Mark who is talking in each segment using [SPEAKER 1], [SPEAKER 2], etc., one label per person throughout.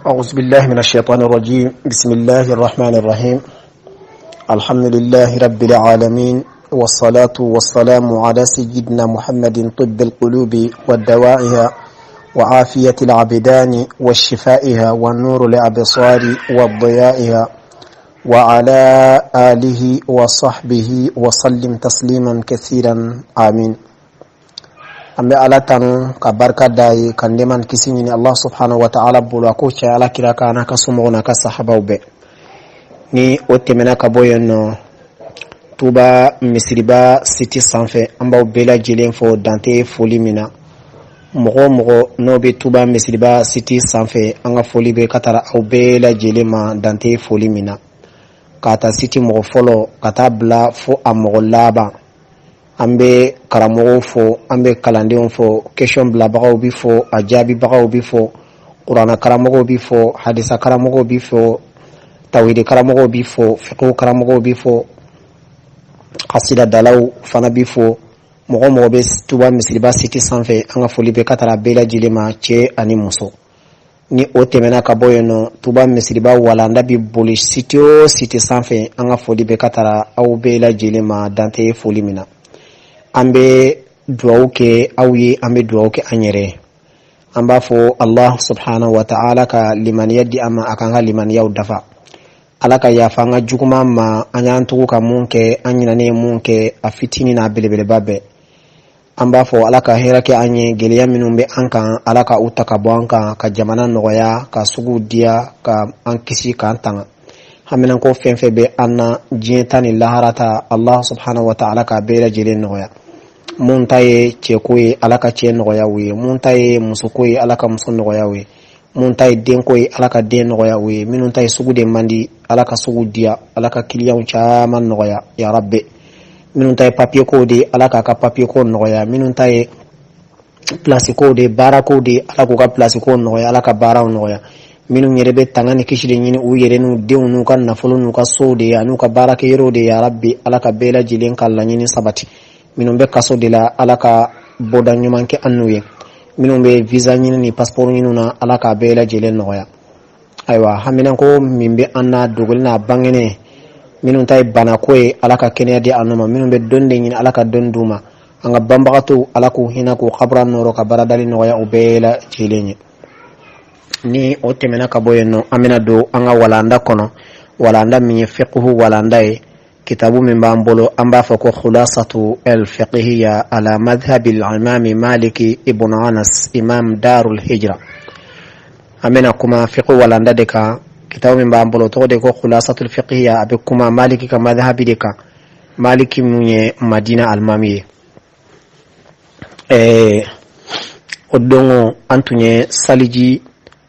[SPEAKER 1] أعوذ بالله من الشيطان الرجيم. بسم الله الرحمن الرحيم. الحمد لله رب العالمين، والصلاة والسلام على سيدنا محمد طب القلوب ودوائها وعافية العبدان وشفائها والنور الأبصار وضيائها، وعلى آله وصحبه وسلم تسليما كثيرا، آمين. An bɛ Ala tanu ka barika da ye, ka nɛɛma ni kisi ɲini Allah subhanahu wa ta'ala bolo, a k'o cɛ Ala kira kan n'a ka somɔgɔw n'a ka sahabaw bɛɛ. Ni o tɛmɛna ka bɔ yen nɔ, Tuba Misiriba site sanfɛ, an b'aw bɛɛ lajɛlen fo dante foli min na. Mɔgɔ o mɔgɔ n'o bɛ Tuba Misiriba site sanfɛ, an ka foli bɛ ka taara aw bɛɛ lajɛlen ma dante foli min na, k'a ta site mɔgɔ fɔlɔ ka taa bila fo a mɔgɔ laban. An bɛ karamɔgɔw fo, an bɛ kalandenw fo, question bilabagaw bi fo, a jaabibagaw bi fo, kuranna karamɔgɔw bi fo, hadisa karamɔgɔw bi fo, tawhidi karamɔgɔw bi fo, fiqhu karamɔgɔw bi fo, kasidadalaw fana bi fo. Mɔgɔ mɔgɔ bɛ Tuba Misiriba site sanfɛ, an ka foli bɛ ka taara bɛɛ lajɛlen ma, cɛ ani muso. Ni o tɛmɛna ka bɔ yen nɔ, Tuba Misiriba walanda bi boli site o site sanfɛ, an ka foli bɛ ka taara aw bɛɛ lajɛlen ma dante foli min na. An bɛ duwawu kɛ aw ye, an bɛ duwawu kɛ an yɛrɛ ye. An b'a fɔ Allah subhanahu wa ta'ala ka limaniya di an ma, a k'an ka limaniyaw dafa. Ala ka yafa an ka juguman ma, an y'an tugu ka mun kɛ, an ɲinɛnen ye mun kɛ, a fitinin n'a belebeleba bɛɛ. An b'a fɔ Ala ka hɛrɛ kɛ an ye. Gɛlɛya minnu bɛ an kan, Ala ka u ta ka bɔ an kan, ka jamana nɔgɔya, ka suguw diya, ka an kisi k'an tanga. Haminanko fɛn fɛn bɛ an na, diɲɛ ta ni lahara ta, Allah subhanahu wa ta'ala k'a bɛɛ lajɛlen nɔgɔya. Mun ta ye cɛko ye, Ala ka cɛ nɔgɔya u ye. Mun ta ye musoko ye, Ala ka muso nɔgɔya u ye. Mun ta ye denko ye, Ala ka den nɔgɔya u ye. Minnu ta ye sugu de man di, Ala ka sugu diya, Ala ka kiliyanw caman nɔgɔya ya rabbi. Minnu ta ye papiye ko de, Ala k'a ka papiye ko nɔgɔya. Minnu ta ye pilasi ko de, baara ko de, Ala k'u ka pilasi ko nɔgɔya, Ala ka baaraw nɔgɔya. Minnu yɛrɛ bɛ tanga ni kisi de ɲini u yɛrɛ n'u denw n'u ka nafolo n'u ka sow de ye an'u ka baarakɛyɔrɔw de, ya rabbi, Ala ka bɛɛ lajɛlen ka laɲini sabati. Minnu bɛ kaso de la, Ala ka bɔda ɲuman kɛ an n'u ye. Minnu bɛ visa ɲini ni passeport ɲini na, Ala k'a bɛɛ lajɛlen nɔgɔya. Ayiwa, haminanko min bɛ an na, dogoli n'a bangenen, minnu ta ye banako ye, Ala ka kɛnɛya di an ma. Minnu bɛ dɔnni de ɲini, Ala ka dɔnni d'u ma. An ka banbagatɔw, Ala k'u hinɛ, k'u kabura nɔrɔ, ka baradali nɔgɔya u bɛɛ lajɛlen ye. Ni o tɛmɛna ka bɔ yen nɔ, an bɛna don an ka walanda kɔnɔ, walanda min ye fiqhu walanda ye. Kitabu min b'an bolo, an b'a fɔ ko Khulasatu el fiqhiya ala madhhabi al-imam Maliki ibn Anas, imam darul hijra. An bɛna kuma fiqhu walanda de kan. Kitabu min b'an bolo, tɔgɔ de ko Khulasatul fiqhiya, a bɛ kuma Maliki ka madhhabi de kan, Maliki mun ye Madina alimami ye. O don, an tun ye saliji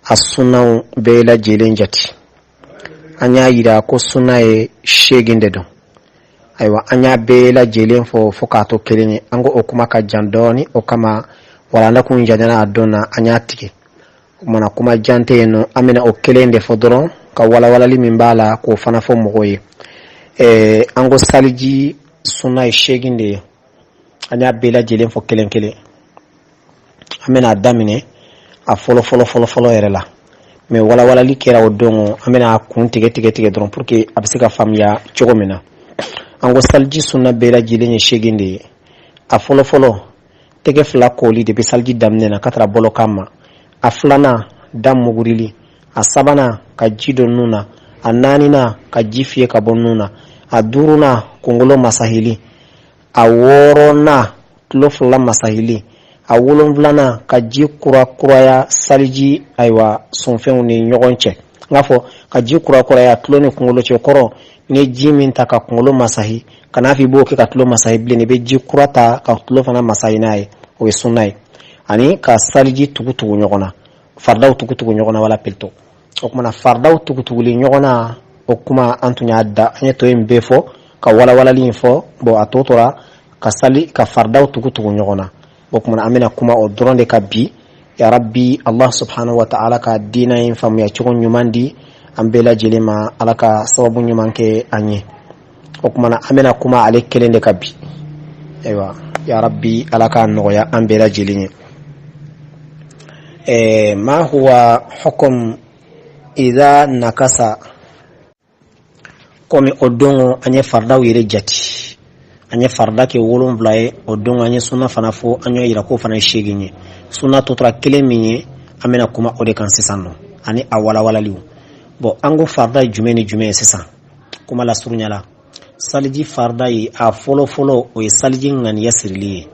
[SPEAKER 1] a sunaw bɛɛ lajɛlen jate. An y'a yira ko suna ye 8 de don. Ayiwa, an y'a bɛɛ lajɛlen fɔ fo k'a to kelen ye. An ko o kuma ka jan dɔɔni, o kama walanda kun janyana a don na, an y'a tigɛ. O kumana, kuma jan tɛ yen nɔ, an bɛna o kelen de fɔ dɔrɔn, ka walawalali min b'a la, k'o fana fɔ mɔgɔw ye. An ko saliji suna ye 8 de ye. An y'a bɛɛ lajɛlen fɔ kelen kelen. An bɛna a daminɛ a fɔlɔ fɔlɔ fɔlɔ fɔlɔ yɛrɛ la, mais walawalali kɛra o don, an bɛna a kun tigɛ tigɛ tigɛ dɔrɔn pour que a bɛ se ka faamuya cogo min na. An ko saliji sunna bɛɛ lajɛlen ye 8 de ye. A fɔlɔ fɔlɔ, tɛgɛ fila koli de bɛ saliji daminɛ na ka taara bɔlɔkan ma. A filanan, da mugurili. A sabanan, ka ji don nun na. A naaninan, ka ji fiyɛ ka bɔ nun na. A duurunan, kunkolo masahili. A wɔɔrɔnan, tulo fila masahili. A wolonfilanan, ka ji kurakuraya saliji, ayiwa, sunfɛnw ni ɲɔgɔn cɛ. N k'a fɔ ka ji kurakuraya tulo ni kunkolo cɛ kɔrɔ, ni ji min ta ka kunkolo masahi, kan'a fɔ i b'o kɛ ka tulo masahi bilen, i bɛ ji kura ta ka tulo fana masahi n'a ye, o ye sunna ye. Ani ka saliji tugu tugu ɲɔgɔn na, faridaw tugu tugu ɲɔgɔn na, wala plutôt. O kumana, faridaw tugutuguli ɲɔgɔn na, o kuma an tun y'a da, an ye to in bɛɛ fɔ ka walawalali in fɔ. Bon, a tɔ tora ka sali ka faridaw tugu tugu ɲɔgɔn na. O kumana, an bɛna kuma o dɔrɔn de ka bi. Ya rabbi, Allah subhanahu wa ta'ala ka diina in faamuya cogo ɲuman di an bɛɛ lajɛlen ma, Ala ka sababu ɲuman kɛ an ye. O kumana, an bɛna kuma ale kelen de ka bi. Ayiwa, ya rabbi, Ala k'a nɔgɔya an bɛɛ lajɛlen ye. Ma huwa hukum Iza nakasa, komi o don an ye faridaw yɛrɛ jate, an ye farida kɛ 7 ye. O don an ye sunna fana fɔ, an y'a yira k'o fana ye 8 ye. Sunna tɔ tora kelen min ye, an bɛna kuma o de kan sisan nɔ ani a walawalaliw. Bon, an ko farida ye jumɛn ni jumɛn ye sisan? Kuma la surunya la, saliji farida ye a fɔlɔ fɔlɔ, o ye saliji ŋaniya sirili ye.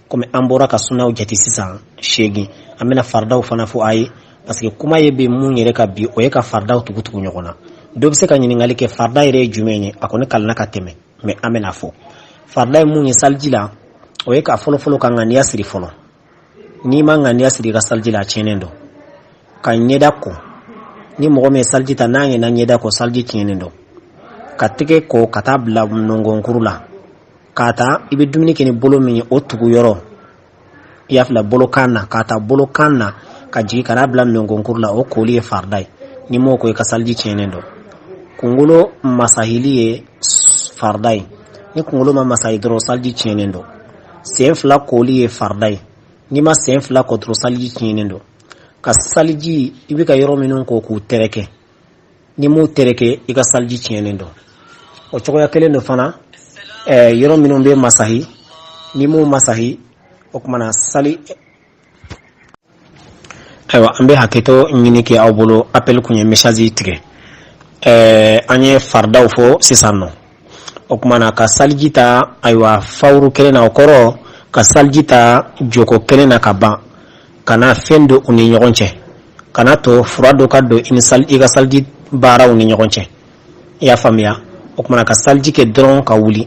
[SPEAKER 1] Komi an bɔra ka sunnaw jate sisan 8, an bɛna faridaw fana fɔ a ye, parce que kuma ye bɛ mun yɛrɛ ka bi, o ye ka faridaw tugu tugu ɲɔgɔn na. Dɔ bɛ se ka ɲininkali kɛ, farida yɛrɛ ye jumɛn ye? A kɔni kalanna ka tɛmɛ, mais an bɛna fɔ farida ye mun ye saliji la. O ye ka fɔlɔ fɔlɔ ka ŋaniya siri fɔlɔ. N'i ma ŋaniya siri i ka saliji la, a tiɲɛnen don. Ka ɲɛda ko, ni mɔgɔ min ye saliji ta n'a ɲɛna ɲɛda ko, saliji tiɲɛnen don. Ka tɛgɛ ko ka taa bila nɔngɔnkuru la, k'a ta i bɛ dumuni kɛ ni bolo min ye, o tugu yɔrɔ, i y'a fila bolokan na, k'a ta bolokan na ka jigin ka n'a bila nɔngɔnkuru la, o koli ye farida ye. N'i m'o ko, i ka saliji tiɲɛnen don. Kunkolo masahili ye farida ye. Ni kunkolo ma masahi dɔrɔn, saliji tiɲɛnen don. Sen fila koli ye farida ye. N'i ma sen fila ko dɔrɔn, saliji tiɲɛnen don. Ka saliji, i bɛ ka yɔrɔ minnu ko k'u tɛrɛkɛ, n'i m'u tɛrɛkɛ, i ka saliji tiɲɛnen don. O cogoya kelen don fana, yɔrɔ minnu bɛ masahi, n'i m'u masahi, o kumana sali. Ayiwa, an bɛ hakɛto ɲini kɛ aw bolo, appel kun ye message tigɛ. An ye faridaw fɔ sisan nɔ. O kumana ka saliji ta, ayiwa, fawuru kelen na, o kɔrɔ ka saliji ta jɔko kelen na ka ban, kana fɛn don u ni ɲɔgɔn cɛ, kana to fura dɔ ka don i ni i ka saliji baaraw ni ɲɔgɔn cɛ. I y'a faamuya? O kumana ka saliji kɛ dɔrɔn ka wuli,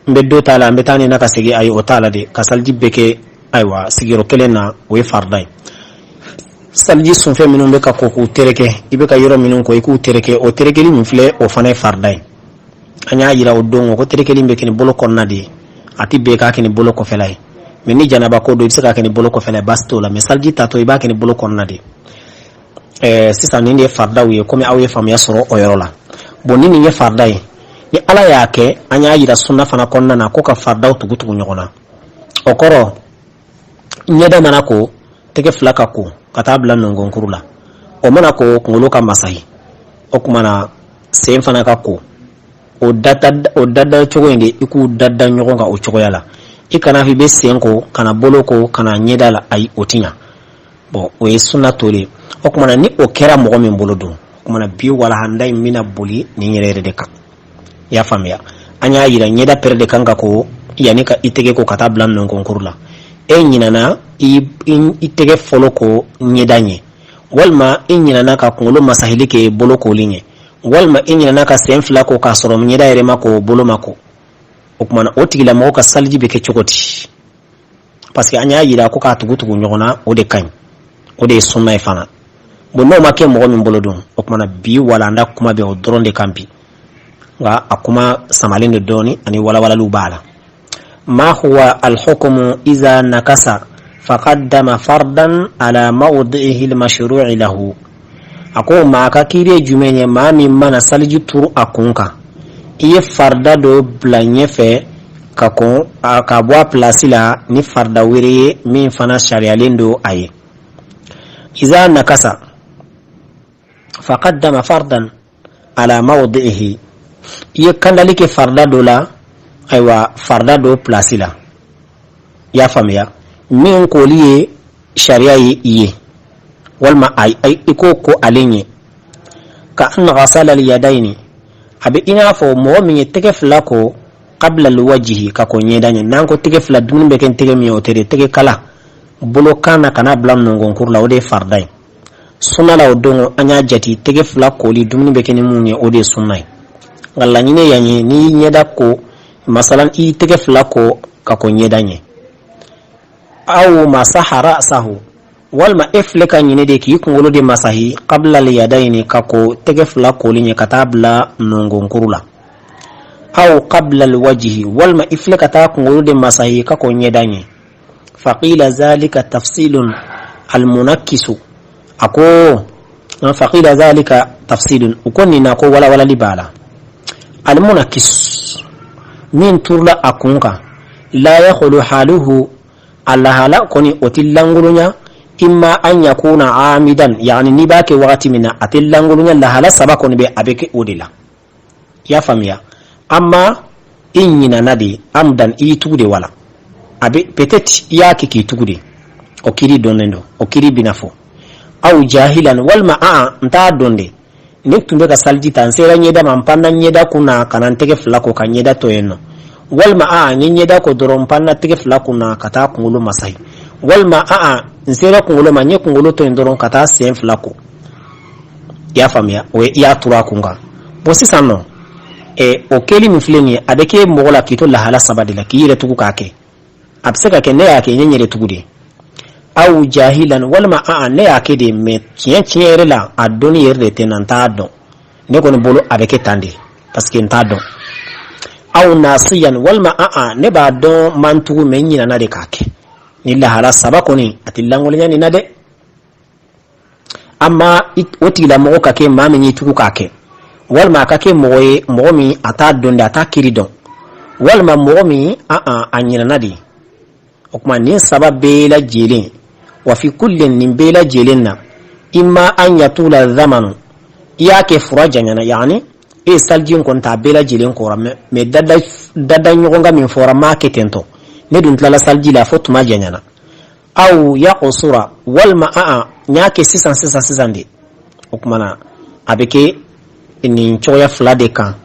[SPEAKER 1] n bɛ dɔ t'a la, n bɛ taa nin na ka segin, ayi, o t'a la de. Ka saliji bɛɛ kɛ, ayiwa, sigiyɔrɔ kelen na, o ye farida ye. Saliji sunfɛn minnu bɛ ka ko k'u tereke, i bɛ ka yɔrɔ minnu ko i k'u tereke, o terekeli min filɛ, o fana ye farida ye. An y'a yira o don ko terekeli bɛ kɛ ni bolo kɔnɔna de ye, a tɛ bɛn k'a kɛ ni bolo kɔfɛla ye. Mais ni janaba ko don, i bɛ se k'a kɛ ni bolo kɔfɛla ye, baasi t'o la. Mais saliji tatɔ, i b'a kɛ ni bolo kɔnɔna de ye. Sisan nin de ye faridaw ye, komi aw ye faamuya sɔrɔ o yɔrɔ la. Bon, ni nin ye farida ye, ni Ala y'a kɛ, an y'a yira sunna fana kɔnɔna na ko ka faridaw tugu tugu ɲɔgɔn na, o kɔrɔ ɲɛda mana ko, tɛgɛ fila ka ko ka taa bila nɔngɔnkuru la, o mana ko, kunkolo ka masahi, o kumana sen fana ka ko. O data, o dada cogo in de, i k'u dada ɲɔgɔn kan o cogoya la. I kana fɔ i bɛ sen ko ka na bolo ko ka na ɲɛda la, ayi, o ti ɲa. Bon, o ye sunna to de ye. O kumana ni o kɛra mɔgɔ min bolo don, o kumana bi walahanda in bɛna boli nin yɛrɛ yɛrɛ de kan. I y'a faamuya? An y'a yira ɲɛda pɛrɛ de kan ka ko yanni ka i tɛgɛ ko ka taa bila nɔnkɔnkuru la. E ɲinana i tɛgɛ fɔlɔ ko ɲɛda ɲɛ, walima i ɲinana ka kunkolo masahili kɛ bolo koli ɲɛ, walima i ɲinana ka sen fila ko k'a sɔrɔ ɲɛda yɛrɛ ma ko, bolo ma ko. O kumana o tigilamɔgɔ ka saliji bɛ kɛ cogo di? Parce que an y'a yira ko k'a tugu tugu ɲɔgɔn na, o de ka ɲi, o de ye sunna ye fana. Bon, n'o ma kɛ mɔgɔ min bolo dun? O kumana bi walanda kuma bɛ o dɔrɔn de kan bi, nka a kuma samalen don dɔɔni ani walawalaliw b'a la. Ma huwa alhukmu iza nakasa faqaddama fardan ala mawdi'ihi almashru'i lahu? A ko maa ka kiiri ye jumɛn ye, maa min mana saliji turu a kun kan, i ye farida dɔ bila ɲɛfɛ ka kɔn ka bɔ a pilasi la ni farida wɛrɛ ye min fana sariyalen don a ye? Iza nakasa faqaddama fardan ala mawdi'ihi, i ye kandali kɛ farida dɔ la, ayiwa, farida dɔ pilasi la, i y'a faamuya, min koli ye sariya ye i ye, walima i ko ko ale ɲɛ. Ka an ghasala al-yadayni, a bɛ i n'a fɔ mɔgɔ min ye tɛgɛ fila ko qabla alwajihi, ka kɔn ɲɛda ɲɛ. N'an ko tɛgɛ fila, dumuni bɛ kɛ tɛgɛ min ye, o tɛ dɛ. Tɛgɛ kala bolo kan na ka n'a bila nɔngɔnkuru la, o de ye farida ye. Sunna la, o don an y'a jate tɛgɛ fila koli, dumuni bɛ kɛ ni mun ye, o de ye sunna ye. Nka laɲini yan ye, n'i y'i ɲɛda ko, masalan i y'i tɛgɛ fila ko ka kɔn ɲɛda ɲɛ, aw masaha ra'sahu, walima e filɛ ka ɲini de k'i kunkolo de masahi qabla al-yadayni, ka kɔn tɛgɛ fila koli ɲɛ ka taa bila nɔngɔnkuru la, aw qabla alwajhi, walima i filɛ ka taa kunkolo de masahi ka kɔn ɲɛda ɲɛ. Faqila zalika tafsilun almunakkisu, a ko faqila zalika tafsilun, u ko nin na ko walawalali b'a la. Almunakis, min turula a kun kan, la yakhlu haluhu, a lahala kɔni o ti lankolonya. Imma an yakuna amidan, yani n'i b'a kɛ wagati min na a tɛ lankolonya, lahala saba kɔni bɛ a bɛ kɛ o de la. I y'a faamuya? Amma i ɲinana de, amdan, i y'i tugu de, wala a bɛ peut-être i y'a kɛ k'i tugu de, o kiri dɔnnen don, o kiri bɛna fɔ. Aw jahilan, walima aa, n t'a dɔn de, ne tun bɛ ka saliji ta, n sera ɲɛda ma, n panna ɲɛda kun na ka na n tɛgɛ fila ko ka ɲɛda to yen nɔ, walima aa, n ye ɲɛda ko dɔrɔn, n panna tɛgɛ fila kun na ka taa kunkolo masayi, walima aa, n sera kunkolo ma, n ye kunkolo to yen dɔrɔn ka taa sen fila ko. I y'a faamuya? O ye i y'a turu a kun kan. Bon, sisan nɔ, o kɛli min filɛ nin ye, a bɛ kɛ mɔgɔ la k'i to lahala saba de la, k'i yɛrɛ tugu k'a kɛ. A bɛ se ka kɛ ne y'a kɛ, n ye n yɛrɛ tugu de, aw jahilan, walima aa, ne y'a kɛ de, mais tiɲɛ tiɲɛ yɛrɛ la, a dɔnni yɛrɛ de tɛ n na, n t'a dɔn, ne kɔni bolo a bɛ kɛ tan de parce que n t'a dɔn. Aw nasiyan, walima aa, ne b'a dɔn, man tugu, mais n ɲinana de k'a kɛ. Ni lahala saba kɔni, a tɛ lankolonya nin na dɛ. Amma o tigilamɔgɔ ka kɛ maa min y'i tugu k'a kɛ, walima a ka kɛ mɔgɔ ye, mɔgɔ min a t'a dɔn de, a t'a kiri dɔn, walima mɔgɔ min a ɲinana de. O tuma nin saba bɛɛ lajɛlen, wa fi kullin, nin bɛɛ lajɛlen na, imma an yatula zamanu, i y'a kɛ fura janyana, yaani e ye saliji in kɔni ta, a bɛɛ lajɛlen kɔrɔ, mais dada dada ɲɔgɔn kan min fɔra, m'a kɛ ten tɔ, ne dun tilala saliji la fo tuma janyana. Aw yaqsura, walima aa, n y'a kɛ sisan sisan sisan de. O tuma na a bɛ kɛ nin cogoya fila de kan,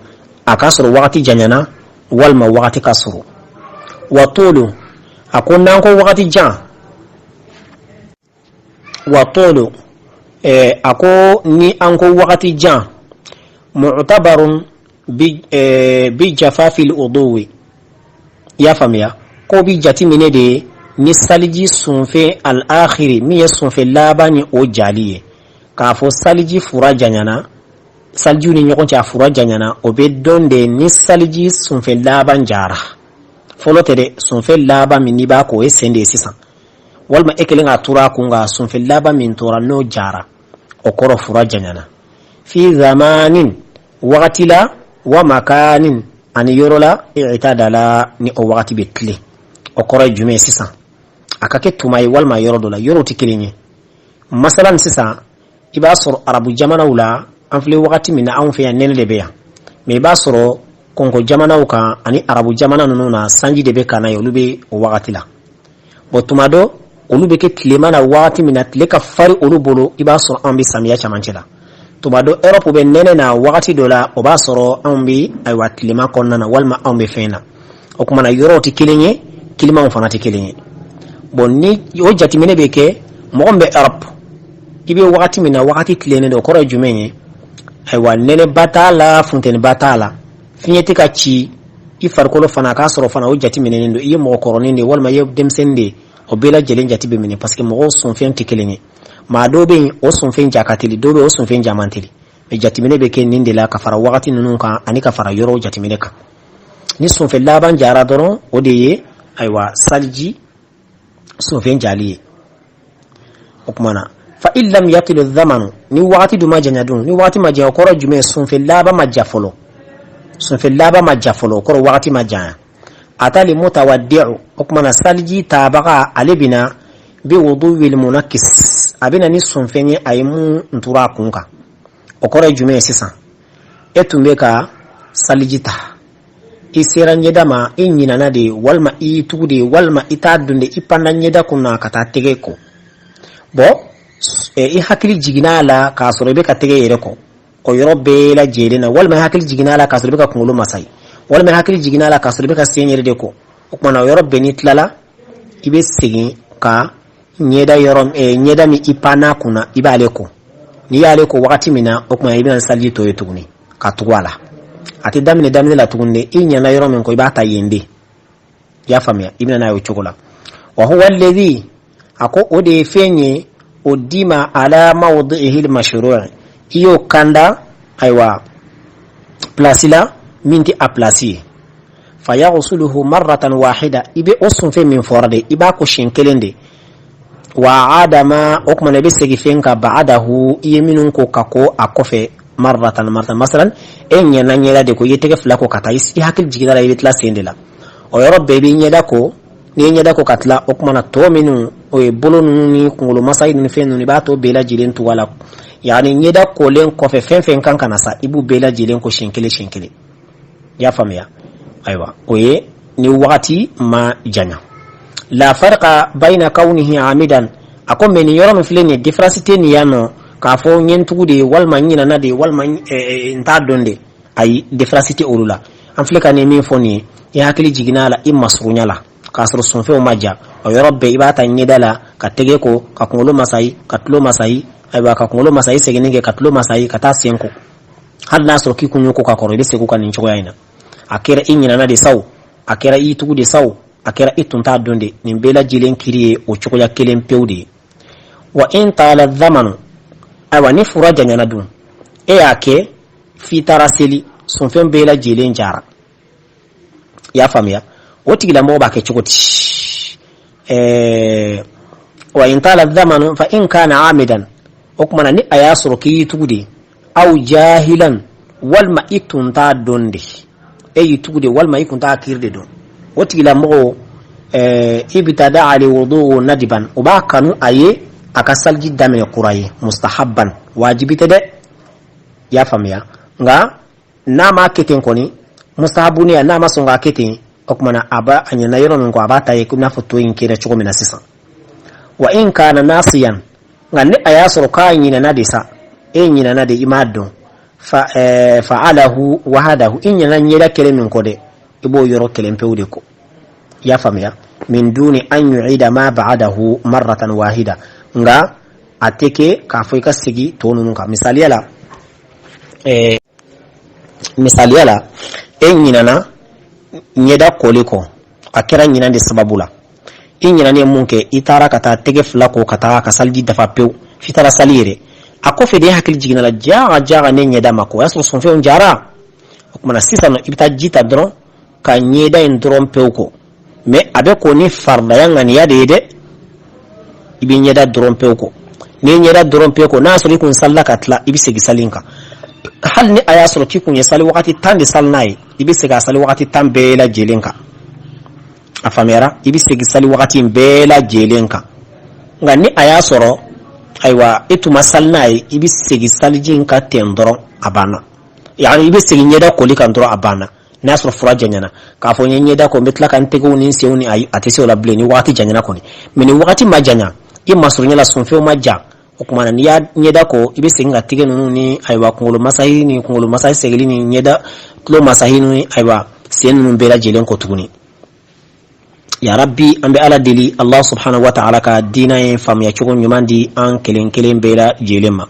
[SPEAKER 1] a k'a sɔrɔ wagati janyana walima wagati ka surun. Wa tolu, a ko n'an ko wagati jan, wa tolu, a ko ni an ko wagati jan, mu'tabarun bi jafafil uduwi. I y'a faamuya? Ko bi jateminɛ de ni saliji sunfɛn al akhiri, min ye sunfɛn laban ni o jali ye, k'a fɔ saliji fura janyana, salijiw ni ɲɔgɔn cɛ a fura janyana, o bɛ dɔn de ni saliji sunfɛn laban jara. Fɔlɔ tɛ dɛ, sunfɛn laban min n'i b'a ko, o ye sen de ye sisan, walima e kɛlen k'a turu a kun kan, sunfɛn laban min tora n'o jara, o kɔrɔ fura janyana. Fi zamanin, wagati la, wa makanin, ani yɔrɔ la, i'tadala, ni o wagati bɛ tilen. O kɔrɔ ye jumɛn ye sisan? A ka kɛ tuma ye walima yɔrɔ dɔ la, yɔrɔw tɛ kelen ye. Masalan sisan, i b'a sɔrɔ arabu jamanaw la, an filɛ wagati min na, anw fɛ yan nɛnɛ de bɛ yan, mais i b'a sɔrɔ kɔnkɔ jamanaw kan ani arabu jamana ninnu na, sanji de bɛ ka na ye, olu bɛ o wagati la. Bon, tuma dɔ olu bɛ kɛ tilema na, wagati min na tile ka fari olu bolo, i b'a sɔrɔ anw bɛ samiya camancɛ la. Tuma dɔ Europe bɛ nɛnɛ na wagati dɔ la, o b'a sɔrɔ anw bɛ ayiwa tilema kɔnɔna na, walima anw bɛ fɛn na. O tuma na yɔrɔw tɛ kelen ye, kilimaw fana tɛ kelen ye. Bon, ni o jateminɛ bɛ kɛ, mɔgɔ min bɛ Europe, i bɛ wagati min na, wagati tilennen don, o kɔrɔ ye jumɛn ye? Ayiwa, nɛnɛba t'a la, funteniba t'a la, fiɲɛ tɛ ka ci i farikolo fana, a k'a sɔrɔ fana o jateminɛnen don, i ye mɔgɔkɔrɔnin de ye walima i ye denmisɛnnin de ye, o bɛɛ lajɛlen jate bɛ minɛ, parce que mɔgɔw sunfɛn tɛ kelen ye. Maa dɔw bɛ yen, o sunfɛn ja ka teli, dɔw bɛ yen, o sunfɛn ja man teli. Mais jateminɛ bɛ kɛ nin de la, ka fara wagati ninnu kan ani ka fara yɔrɔw jateminɛ kan. Ni sunfɛn laban jara dɔrɔn, o de ye ayiwa saliji sunfɛn jali ye. O tuma na, fa in lam yatilu zamanu, ni wagati dun ma janya dun, ni wagati ma janya, o kɔrɔ jumɛn? Sunfɛn laban ma ja fɔlɔ, sunfɛn laban ma ja fɔlɔ, o kɔrɔ wagati ma janya. Atal mutawaddi'u, o tuma na saliji tabaga, ale bɛna bi wuduwil munakis, a bɛna ni sunfɛn ye a ye mun turu a kun kan. O kɔrɔ ye jumɛn ye sisan? E tun bɛ ka saliji ta, i sera ɲɛda ma, i ɲinana de, walima i y'i tugu de, walima i t'a dɔn de, i panna ɲɛda kun na ka taa tɛgɛ ko. Bon, i hakili jiginna a la k'a sɔrɔ i bɛ ka tɛgɛ yɛrɛ ko, o yɔrɔ bɛɛ lajɛlen na, walima i hakili jiginna a la k'a sɔrɔ i bɛ ka kunkolo masayi, walima i hakili jiginna a la k'a sɔrɔ i bɛ ka sen yɛrɛ de ko. O tuma na o yɔrɔ bɛɛ, n'i tilala, i bɛ segin ka ɲɛda yɔrɔ, ɲɛda min i panna kun na, i b'ale ko. N'i y'ale ko wagati min na, o tuma i bɛna saliji tɔ ye tuguni ka tugu a la. A tɛ daminɛ daminɛ la tuguni dɛ, i ɲana yɔrɔ min kɔ, i b'a ta yen de. I y'a faamuya? I bɛna n'a ye o cogo la. Wa huwa alladhi, a ko o de ye fɛn ye o dima ala mawdi'ihi al-mashru', i y'o kanda ayiwa pilasi la min tɛ a pilasi ye. Fa yaghsuluhu marratan wahida, i bɛ o sunfɛn min fɔra de, i b'a ko siɲɛ kelen de. Wa adama, o tuma na i bɛ segin fɛn kan, ba'adahu, i ye minnu ko ka ko a kɔfɛ, marratan marratan. Masalan, e ɲɛna ɲɛda de ko, i ye tɛgɛ fila ko ka taa, i hakili jiginna la, i bɛ tila sen de la, o yɔrɔ bɛɛ i bɛ ɲɛda ko. N'i ye ɲɛda ko ka tila, o tuma na tɔ minnu o ye bolo ninnu ni kunkolo masahi ninnu fɛn ninnu, i b'a tɔ bɛɛ lajɛlen tugu a la. Yani ɲɛda kolen kɔfɛ, fɛn fɛn kan ka na sa, i b'u bɛɛ lajɛlen ko siɲɛ kelen siɲɛ kelen. I y'a faamuya? Ayiwa, o ye ni wagati ma janya. La farqa bayna kawnihi amidan. A ko mais nin yɔrɔ min filɛ nin ye, différence tɛ nin yan nɔ k'a fɔ n ye n tugu de, walima n ɲinana de, walima n t'a dɔn de. Ayi, différence tɛ olu la. An filɛ ka nin min fɔ nin ye, i hakili jiginna a la i masurunya la k'a sɔrɔ sunfɛnw ma ja, o yɔrɔ bɛɛ i b'a ta ɲɛda la, ka tɛgɛ ko, ka kunkolo masayi, ka tulo masayi. Ayiwa, ka kunkolo masayi seginni kɛ, ka tulo masayi, ka taa sen ko. Hali n'a sɔrɔ k'i kun y'o ko ka kɔrɔ, i bɛ segin ka nin cogoya in na. A kɛra i ɲinana de sa o, a kɛra i tugu de sa o, a kɛra i tun t'a dɔn de, nin bɛɛ lajɛlen kiri ye o cogoya kelen pewu de ye. Wa in tala zamanu. Ayiwa, ni fura janyana dun, e y'a kɛ f'i taara seli, sunfɛn bɛɛ lajɛlen jara, i y'a faamuya? O tigilamɔgɔ b'a kɛ cogo di? Wa in tala zamanu, fa in kana amidan, o tuma na ni a y'a sɔrɔ k'i y'i tugu de, aw jahilan, walima i tun t'a dɔn de, e y'i tugu de, walima i tun t'a kiri de dɔn, o tigilamɔgɔ ibtada al wudu nadiban, o b'a kanu a ye a ka saliji daminɛ kura ye, mustahabban, wajibi tɛ dɛ. I y'a faamuya? Nka n'a m'a kɛ ten kɔni, mustahabuniya, n'a ma sɔn k'a kɛ ten, o tuma na a b'a a ɲinɛna yɔrɔ min kɔ, a b'a ta ye i n'a fɔ to in kɛra cogo min na sisan. Wa in kana nasiyan, nka ni a y'a sɔrɔ k'a ɲinɛna de sa, e ɲinɛna de, i m'a dɔn, fa fa'alahu wahadahu, i ɲinɛna ɲɛda kelen min kɔ dɛ, i b'o yɔrɔ kelen pewu de kɔ. I y'a faamuya? Min duni an yu'ida ma ba'dahu marratan wahida, nka a tɛ kɛ k'a fɔ i ka segin tɔ ninnu kan. Misaliya la, e ɲinɛna ɲɛda koli kɔ, a kɛra ɲinan de sababu la. I ɲinɛnen mun kɛ, i taara ka taa tɛgɛ fila ko, ka taa ka saliji dafa pewu, f'i taara sali yɛrɛ. A kɔfɛ de, e hakili jiginna la, jaga jaga, ne ɲɛda ma ko, o y'a sɔrɔ sunfɛnw jara. O kumana sisan nɔ, i bɛ taa ji ta dɔrɔn ka ɲɛda in dɔrɔn pewu ko, mais a bɛ ko ni faridaya ŋaniya de ye dɛ. I bɛ ɲɛda dɔrɔn pewu ko. N'i ye ɲɛda dɔrɔn pewu ko, n'a y'a sɔrɔ i kun salila ka tila, i bɛ segin sali in kan. Hali ni a y'a sɔrɔ k'i kun ye sali wagati 10 de sali n'a ye, i bɛ segin a sali wagati 10 bɛɛ lajɛlen kan. A faamuyara? I bɛ segin sali wagati in bɛɛ lajɛlen kan. Nka ni a y'a sɔrɔ, ayiwa, i tun ma sali n'a ye, i bɛ segin saliji in kan ten dɔrɔn, a banna. Yani i bɛ segin ɲɛda koli kan dɔrɔn, a banna. N'a sɔrɔ fura janyana k'a fɔ n ye ɲɛda ko, n bɛ tila ka n tɛgɛw ni n senw ni, ayi, a tɛ se o la bilen ni wagati janyana kɔni. Mais ni wagati ma janya, i masurunya la, sunfɛnw ma ja, o tuma na n'i y'a ɲɛda ko, i bɛ segin ka tɛgɛ ninnu ni, ayiwa, kunkolo masahi ni kunkolo masahi segili ni ɲɛda tulo masahi ni, ayiwa, sen ninnu bɛɛ lajɛlen ko tuguni. Ya rabbi, an bɛ Ala deli, Allah subhanahu wa ta'ala ka diina ye faamuya cogo ɲuman di an kelen kelen bɛɛ lajɛlen ma.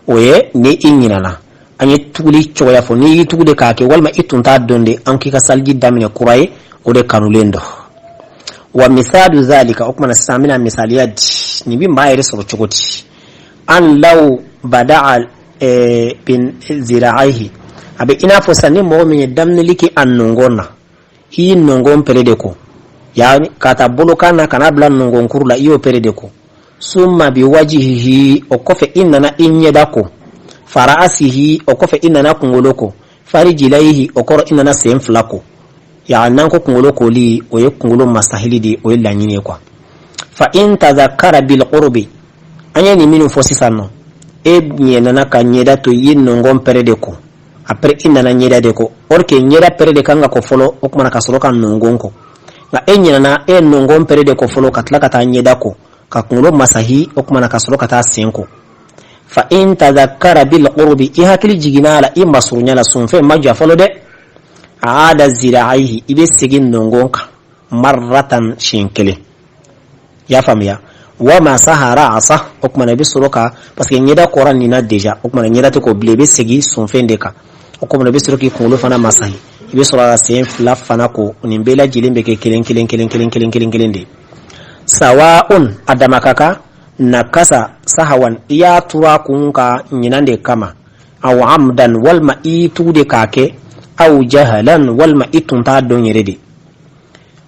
[SPEAKER 1] O ye ni i ɲinana, an ye tuguli cogoya fɔ. N'i y'i tugu de k'a kɛ, walima i tun t'a dɔn de, an k'i ka saliji daminɛ kura ye, o de kanulen dɔ. Wa misalu zalika, o kumana sisan an bɛna misaliya di nin bɛ maa yɛrɛ sɔrɔ cogo di. An law bada'a bin zira'aihi, a bɛ i n'a fɔ sisan ni mɔgɔ min ye daminɛli kɛ a nɔngɔn na, i y'i nɔngɔn pere de ko, yani ka taa bolokan na ka n'a bila nɔngɔnkuru la, i y'o pere de ko. Summa bi wajihihi, o kɔfɛ i nana i ɲɛda ko. Fara'asihi, o kɔfɛ i nana kunkolo ko. Farijilaihi, o kɔrɔ i nana sen fila ko. Yani n'an ko kunkolo koli, o ye kunkolo masahili de, o ye laɲini ye quoi. Fa in tadhakkara bil qurbi, an ye nin minnu fɔ sisan nɔ, e ɲɛnana ka ɲɛda to, i ye nɔngɔn pɛrɛ de ko, après i nana ɲɛda de ko, or que ɲɛda pɛrɛ de kan ka ko fɔlɔ, o kumana ka sɔrɔ ka nɔngɔn ko. Nka e ɲinana, e ye nɔngɔn pɛrɛ de ko fɔlɔ, ka tila ka taa ɲɛda ko, ka kunkolo masahi, o kumana ka sɔrɔ ka taa sen ko. Fa in tadhakkara bil qurbi, i hakili jiginna a la i masurunya la, sunfɛn ma jɔ fɔlɔ dɛ, aada zira'aihi, i bɛ segin nɔngɔn kan, marratan, siɲɛ kelen. I y'a faamuya? Wa masaha ra'asa, o kumana i bɛ sɔrɔ ka, parce que ɲɛda kɔra nin na déjà, o kumana ɲɛda tɛ ko bilen, i bɛ segin sunfɛn de kan. O kumana i bɛ sɔrɔ k'i kunkolo fana masahi, i bɛ sɔrɔ ka sen fila fana ko. Nin bɛɛ lajɛlen bɛ kɛ kelen kelen kelen kelen kelen kelen kelen de. Sawa'un, a dama ka kan, nakasa sahawan, i y'a turu a kun ka ɲinan de kama, aw amdan, walima i y'i tugu de k'a kɛ, aw jahalan, walima i tun t'a dɔn yɛrɛ de.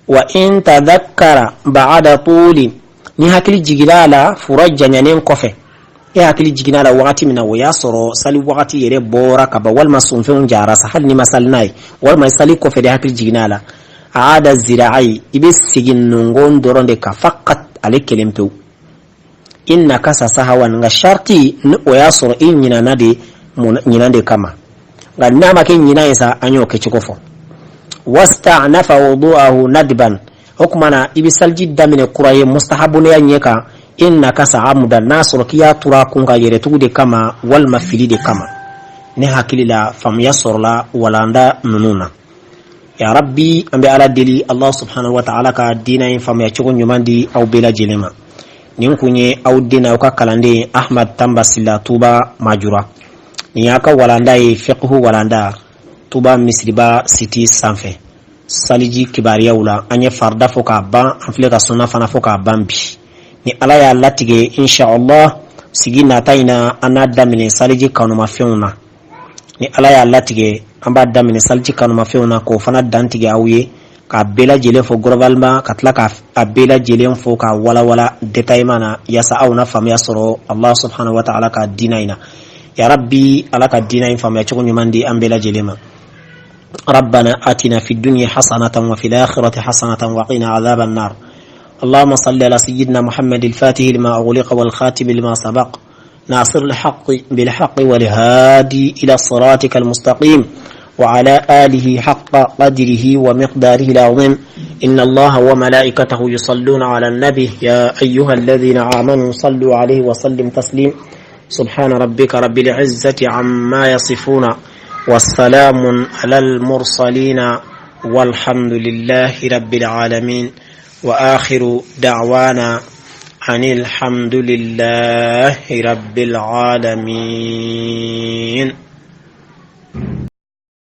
[SPEAKER 1] Wa in tadhakkara ba'da tulin, ni hakili jiginna a la fura janyanen kɔfɛ, e hakili jiginna a la wagati min na, o y'a sɔrɔ sali wagati yɛrɛ bɔra ka ban, walima sunfɛnw jara sa, hali n'i ma sali n'a ye, walima sali kɔfɛ de hakili jiginna a la, aada zira'ai, i bɛ segin nɔngɔn dɔrɔn de kan, faqat. Ale kelen pewu. In nakasa sahawan, nka sharti ni o y'a sɔrɔ i ɲinana de, ɲinan de kama. Nka n'a ma kɛ ɲinan ye sa, an y'o kɛcogo fɔ. Wasta'nafa wudu'ahu nadban, o tuma na i bɛ saliji daminɛ kura ye mustahabuya ɲɛ kan. In nakasa amudan, n'a sɔrɔ k'i y'a turu a kun kan yɛrɛtugu de kama walima fili de kama. Ne hakili la, faamuya sɔrɔla walanda ninnu na. Ya rabbi, an bɛ Ala deli, Allah subhanahu wa ta'ala ka diina in faamuya cogo ɲuman di aw bɛɛ lajɛlen ma. Nin kun ye aw den aw ka kalanden Ahmad Tamba Sila, Tuba Majura. Nin y'a ka walanda ye, fiqhu walanda, Tuba Misiriba site sanfɛ. Saliji kibariyaw la, an ye farida fɔ k'a ban, an filɛ ka sunna fana fɔ k'a ban. Bi, ni Ala y'a latigɛ, inshallah, sigi nata in na, an n'a daminɛ saliji kanumafɛnw na. Ni Ala y'a latigɛ, an b'a daminɛ saliji kanumafɛnw na, k'o fana dantigɛ aw ye, k'a bɛɛ lajɛlen fɔ globalement, ka tila k'a bɛɛ lajɛlen fɔ k'a walawala détaillement na, yaasa aw na faamuya sɔrɔ Allah subhanahu wa ta'ala ka diina in na. Ya rabbi, Ala ka diina in faamuya cogo ɲuman di an bɛɛ lajɛlen ma. ربنا آتنا في الدنيا حسنة وفي الآخرة حسنة وقنا عذاب النار. اللهم صل على سيدنا محمد الفاتح لما أغلق والخاتم لما سبق ناصر الحق بالحق والهادي إلى صراطك المستقيم وعلى آله حق قدره ومقداره العظيم. إن الله وملائكته يصلون على النبي يا أيها الذين آمنوا صلوا عليه وسلم تسليم. سبحان ربك رب العزة عما يصفون والسلام على المرسلين والحمد لله رب العالمين، وآخر دعوانا أن الحمد لله رب العالمين.